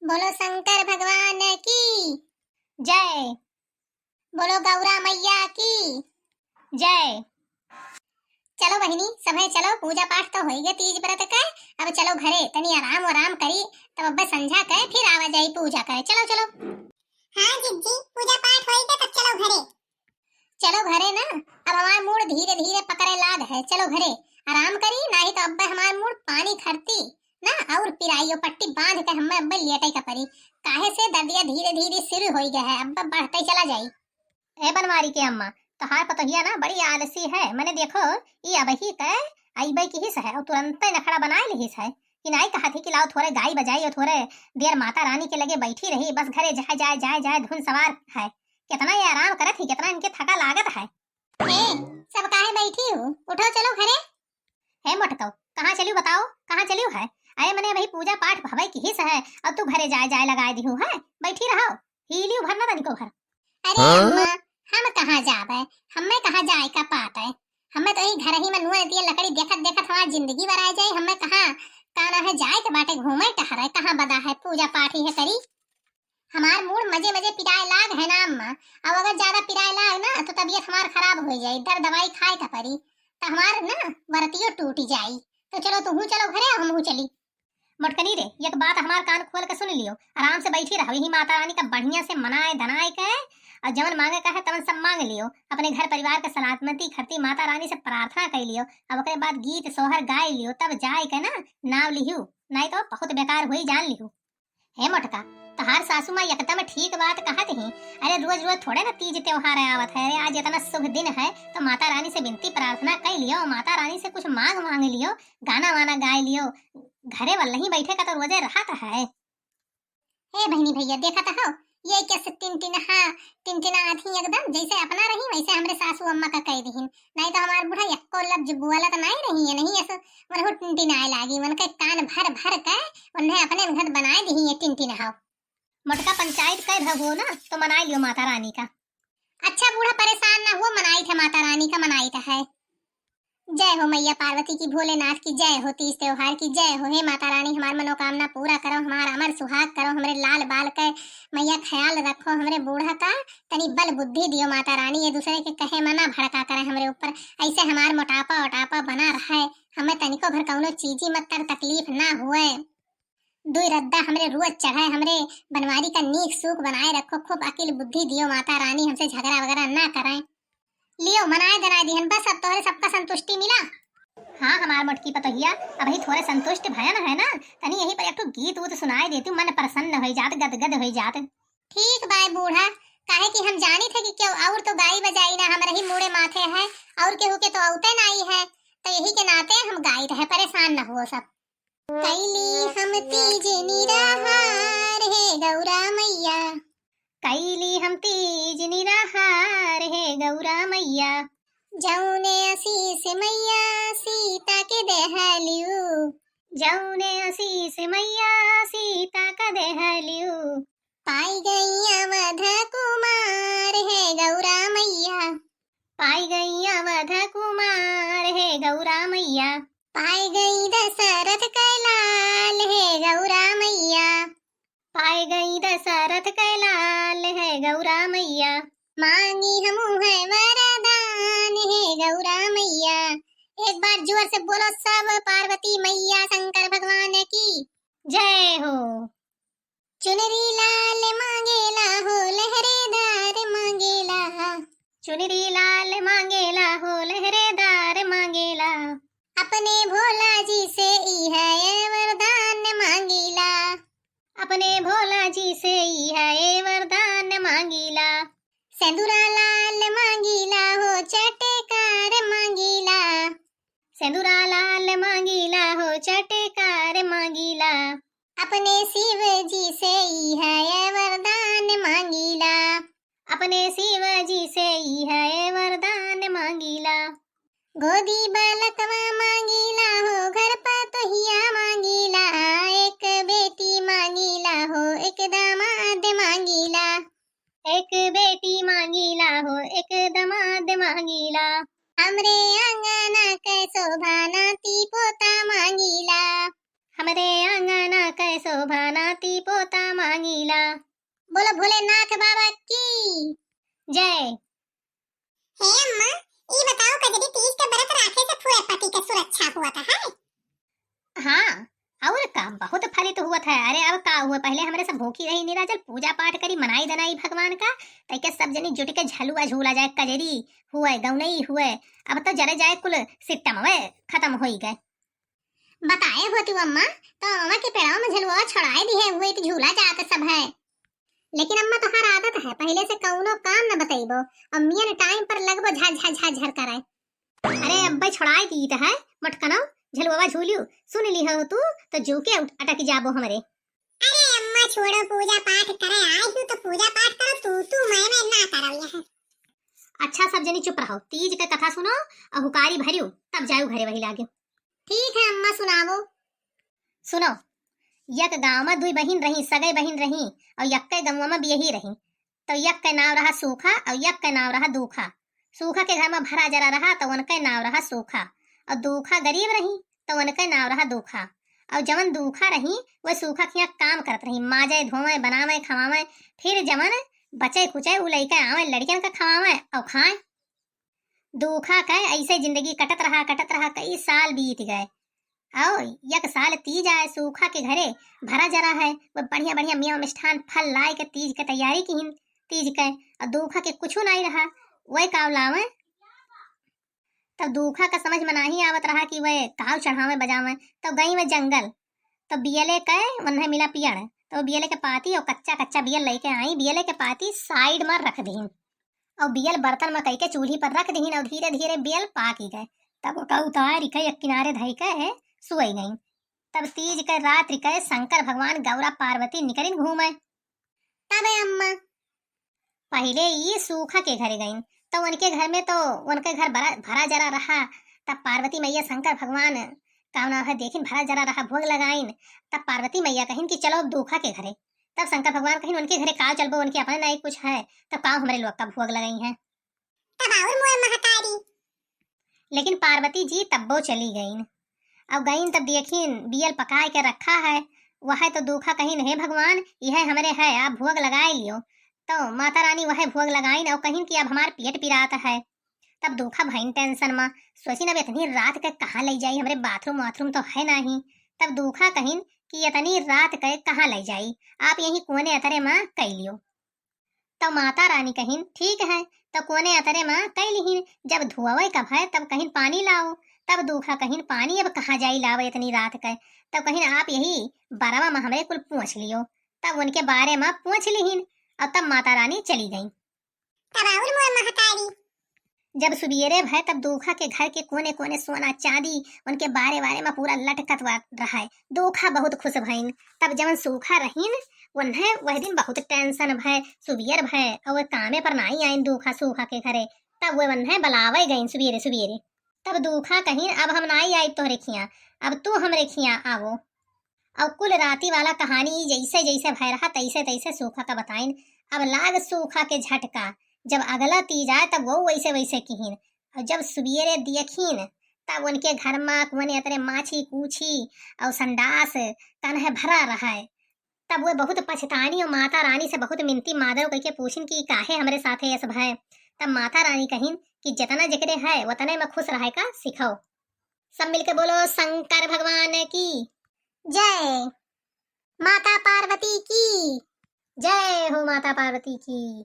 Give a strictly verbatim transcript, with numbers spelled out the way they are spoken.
बोलो शंकर भगवान की जय। बोलो गौरा मैया की जय। चलो बहिनी, सभे चलो, पूजा पाठ तो होई गए तीज व्रत के, अब चलो घरे, तनी आराम आराम करी, तब अब्बे संझा के फिर आवा जाई पूजा करे। चलो, चलो। हाँ जिज्जी, पूजा पाठ होई गए, तब चलो घरे। चलो घरे ना, अब हमार मूड़ धीरे धीरे पकड़े लाग है। चलो घरे, आराम करी, नाही तो अब्बे हमार मूड़ पानी खरती ना, और पिराइयो पट्टी बांध के हमें अब्बे लेटे का परी। काहे से दर्दिया धीरे धीरे शुरू होई गया है, अब्बे बढ़ते चला जाई। ए बनवारी के अम्मा, तोहार पतोहिया ना बड़ी आलसी है। मने देखो, ई अबही तय अइबे किहिस है और तुरंते नखड़ा बनाए लिहिस है कि नाई कहत ही कि लाओ थोड़े गाई बजाई और थोड़े देर माता रानी के लगे बैठी रही, बस घरे जाए, जाए, जाए, जाए, धुन सवार है। कितना ये आराम करत ही, कितना इनके थका लागत है। ए, सब काहे बैठी हो? उठो, चलो घरे। हे मोटको, कहाँ चलियो बताओ, कहाँ चलियो है? अरे मने अबही पूजा पाठ भवे किहिस है और तू घरे जाए, जाए लगाए दिहू है, बैठी रहो। ही लियो भर ना तनिको भर। अरे हाँ? अम्मा, हम कहाँ जाबे? हमें कहाँ जाए का पात है? हमें तो यही घर ही में नुआ दिया लकड़ी देखत देखत हमार जिंदगी बराए जाए। हमें कहाँ, का ना है, जाए के बाटे घूमे टहरे, कहाँ बदा है पूजा पाठ ही है करी। हमार मूड़ मजे मजे पिराए लाग है ना अम्मा, अब अगर ज्यादा पिराए लाग ना तो तबीयत हमार खराब हो जाई, दर दवाई खाए का परी, तो हमार ना व्रतियो टूट जाई। तो चलो तुहू चलो घरे, हमहू चली। मोटकनी रे, एक बात हमार कान खोल के सुन लियो, आराम से बैठी रहो, यही माता रानी का बढ़िया से मनाए धनाए के, और जवन मांगे का है तवन सब मांग लियो, अपने घर परिवार के सलामती खातिर माता रानी से प्रार्थना कर लियो। अब ओकरे बाद गीत सोहर गाए लियो, तब जाए के ना नाव लिहू, नहीं तो बहुत बेकार हुई, जान लिहू। हे मोटका, तहार सासू माँ एकदम ठीक बात कहत ही। अरे रोज रोज थोड़े ना तीज त्योहार आवत है। अरे आज इतना शुभ दिन है तो माता रानी से विनती प्रार्थना कर लियो, माता रानी से कुछ मांग मांग लियो, गाना वाना गाए लियो। घरे वाला नहीं बैठे का तो रोजे रहत है। ए बहिनी भैया, देखत हो, ये कैसे टिनटिनहा, टिनटिनात ही एकदम, जैसे अपना रही वैसे हमरे सासू अम्मा का कह दिहिन। नहीं तो हमार बूढ़ा एको लफ्ज बोलत नहीं रही है, नहीं ऐसे वनहु टिनटिनाए लागी, उनके कान भर भर के उन्हें अपने घर बनाए दिही ये टिनटिनहा। मोटका पंचायत कह हो ना तो मनाए लियो माता रानी का। अच्छा बूढ़ा परेशान ना हुआ, मनाइत है माता रानी का, मनाइत है। जय हो मैया पार्वती की, भोलेनाथ की जय हो, तीज त्योहार की जय हो। हे माता रानी, हमार मनोकामना पूरा करो, हमार अमर सुहाग करो, हमरे लाल बाल के मैया ख्याल रखो, हमरे बूढ़ा का तनी बल बुद्धि दियो माता रानी, ये दूसरे के कहे में ना भड़का करे हमरे ऊपर, ऐसे हमार मोटापा ओटापा बना रहे, हमें तनिको भर कौनो चीजी मत तर तकलीफ ना हुए। दुई रद्दा हमरे रोज चढ़े, हमरे बनवारी का नीक सूख बनाए रखो, खूब अकिल बुद्धि दियो माता रानी, हमसे झगड़ा वगैरह ना करें। लियो मनाए धनाए दिहन, बस अब तोहरे सबका संतुष्टि मिला। हाँ हमार मोटकी पतोहिया, अबही थोड़े संतुष्ट भयन है ना, तनी यहीं पर एक ठो गीत उत सुनाए देती, मन प्रसन्न हो जात, गदगद हो जात। ठीक बाय बूढ़ा, काहे कि हम जानी थे कि केहू और तो गाई बजाई ना, हम रही मूड़े माथे है और केहू के तो औते नाई है, तो यही के नाते हम गाई रहे, परेशान न हुओ सब। कैली हम तीज निराहार हे गौरा मैया। कैली हम तीज निराहार हे गौरा मैया। जौने आशीष मैया सीता के देहलियू। जौने आशीष मैया सीता का देहलियू। पाई गई अवध कुमार हे गौरा मैया। पाई गई अवध कुमार हे गौरा मैया। पाई गई दशरथ के लाल हे गौरा मैया। पाई गई दशरथ के लाल हे गौरा मैया। मांगी हमू है वरदान हे गौरा मैया। एक बार जोर से बोलो सब, पार्वती मैया शंकर भगवान की जय हो। चुनरी लाल मांगेला हो लहरेदार मांगेला। चुनरी लाल मांगेला हो लहरेदार मांगेला। अपने भोला जी से इहै वरदान मांगीला। अपने भोला जी से इहै वरदान मांगीला। सेंदुरा लाल मांगीला हो चटकार मांगीला। सेंदुरा लाल मांगीला हो चटकार मांगीला। अपने शिव जी से इहै वरदान मांगीला। अपने शिव जी से इहै वरदान मांगीला। गोदी बालकवा मांगीला हो, घर पतोहिया मांगीला, एक बेटी मांगीला हो, एक दामाद मांगीला। एक बेटी मांगीला हो, एक दामाद मांगीला। हमरे आंगना के शोभा नाती पोता मांगीला। हमरे आंगना के शोभा नाती पोता बोलो भोलेनाथ बाबा की जय। हे अम्मा, ई बताओ, कजरी तीज के व्रत राखे से फुए पति के सुरक्षा हुआ था है? हाँ, और का, बहुत फलित हुआ था। अरे अब का हुआ, पहले हमरे सब भूखी रही निराजल, पूजा पाठ करी, मनाई दनाई भगवान का, तैके सब जनी जुट के झलुआ झूला जाए, कजरी हुए, गौनई हुए, अब तो जरे जाए कुल सिस्टम हुए, खत्म होई गए। बताए होती अम्मा, तो अम्मा के पेड़वा में झलुआ छोड़ाए दिए हुए तो झूला जात सब है। लेकिन अम्मा तोहार आदत है, पहले से कौनो काम न बतैबो, अम्मियन टाइम पर लगबो झा झा झा झर करे। अरे अब्बे छोड़ाए दीत है, मटकनो, झलुआ झूलियो, सुन ली हो तू, तो जो के उठ-, अटक जाबो हमरे। अरे अम्मा छोड़ो, पूजा पाठ करे आई हूँ तो पूजा पाठ करो, तू तू मैं मैं ना करो यहाँ। अच्छा सब जनी चुप रहो, तीज के कथा सुनो और हुकारी भरियो, तब जाओ घरे वही लागे। ठीक है अम्मा, सुनावो। सुनो, यक गाँव में दुई बहिन रही, सगई बहिन रही, और यक्के गौवा में बियही रही। तो यक के नाव रहा सूखा और यक के नाव रहा दूखा। सूखा के घर में भरा जरा रहा तो उनके नाव रहा सूखा, और दूखा गरीब रही तो उनके नाव रहा दूखा। और जवन दूखा रही वह सूखा के यहाँ काम करत रही, माजे धोवे बनावे खवावे, फिर जवन बचे कुचे उ लइके आवे लड़कियन का खवावे और खाए। दूखा के ऐसे जिंदगी कटत रहा, कटत रहा, कई साल बीत गए। और यक साल तीज आए, सूखा के घरे भरा जरा है, वो बढ़िया बढ़िया मेवा मिष्ठान फल लाए के तीज के तैयारी किहिन, तीज के, और दूखा के कुछ नहीं रहा, वह काव लावे। तब दूखा का समझ में नहीं आवत रहा कि वह काव चढ़ावे बजावे, तो गई वह जंगल, तो बियले के वन्हे मिला पियड़, तो बियले के पाती और कच्चा कच्चा बियल लेके आई, बियले के पाती साइड में रख दीन। और बियल बर्तन में कई के चूल्ही पर रख दीन और धीरे धीरे बियल पाकी गए। तब ओका उतार के एक किनारे धई के सुई गई। तब तीज के रात के शंकर भगवान गौरा पार्वती निकलिन घूमे। तबे अम्मा पहले ये सूखा के घरे गईन, तो उनके घर में तो उनके घर भरा, भरा जरा रहा। तब पार्वती मैया शंकर भगवान का नाम है देखिन भरा जरा रहा भोग लगाइन। तब पार्वती मैया कहिन कि चलो अब दूखा के घरे। तब शंकर भगवान कहिन उनके घरे काव चलबो, उनके अपने नहीं कुछ है, तब काव हमरे लोग का भोग लगाई है। तब और मोर महतारी। लेकिन पार्वती जी तब्बो चली गईन। अब गईन तब देखिन बियल पकाए के रखा है। वह तो दूखा कहिन, हे भगवान, यह हमरे है, आप भोग लगाए लियो। तो माता रानी वह भोग लगाइन और कहिन कि अब हमार पेट पिरात है। तब दूखा भईन टेंशन में, सोचिन अब इतनी रात के कहाँ ले जाई, हमरे बाथरूम वाथरूम तो है नहीं। तब दूखा कहिन कि इतनी रात के कहाँ ले जाई, आप यही कोने अतरे में कई लियो। तो माता रानी कहिन, ठीक है, तो कोने अतरे में कई लिहिन। जब धोवे का भय, तब कहिन, पानी लाओ। तब दूखा कहिन, पानी अब कहाँ जाई लावे इतनी रात के? तब कहिन, आप यही बरवा में हमरे कुल पूछ लियो। तब उनके बारे में पूछ लिहिन और तब माता रानी चली गई। तब और मोर महतारी। जब सुबेरे भय, तब दूखा के घर के कोने कोने सोना चांदी उनके बारे बारे में पूरा लटकत वा-, रहा है। दूखा बहुत खुश भईन। तब जवन सूखा रहीन, उन्हें वह दिन बहुत टेंशन भय, सुबेर भय, और वे कामे पर नाई आइन दूखा सूखा के घरे। तब वे उन्हें बुलावे गईन सुबेरे सुबेरे। तब दूखा कहिन, अब हम नाई आई तोहरे खिया, अब तू हमरे खिया आवो। और कुल राती वाला कहानी जैसे जैसे भय रहा, तैसे तैसे सूखा का बताइन। अब लाग सूखा के झटका, जब अगला तीज आए, तब वो वैसे वैसे किहिन। और जब सुबेरे देखिन, तब उनके घर में कोने अतरे माछी कूछी और संडास कन्हे भरा रहा है। तब वे बहुत पछतानी और माता रानी से बहुत मिनती मादर कइके पूछिन कि काहे हमरे साथे ऐस भय। तब माता रानी कहिन कि जितना जेकरे है, उतने में खुश रहे का सिखाओ। सब मिलके बोलो, शंकर भगवान की जय, माता पार्वती की जय हो, माता पार्वती की।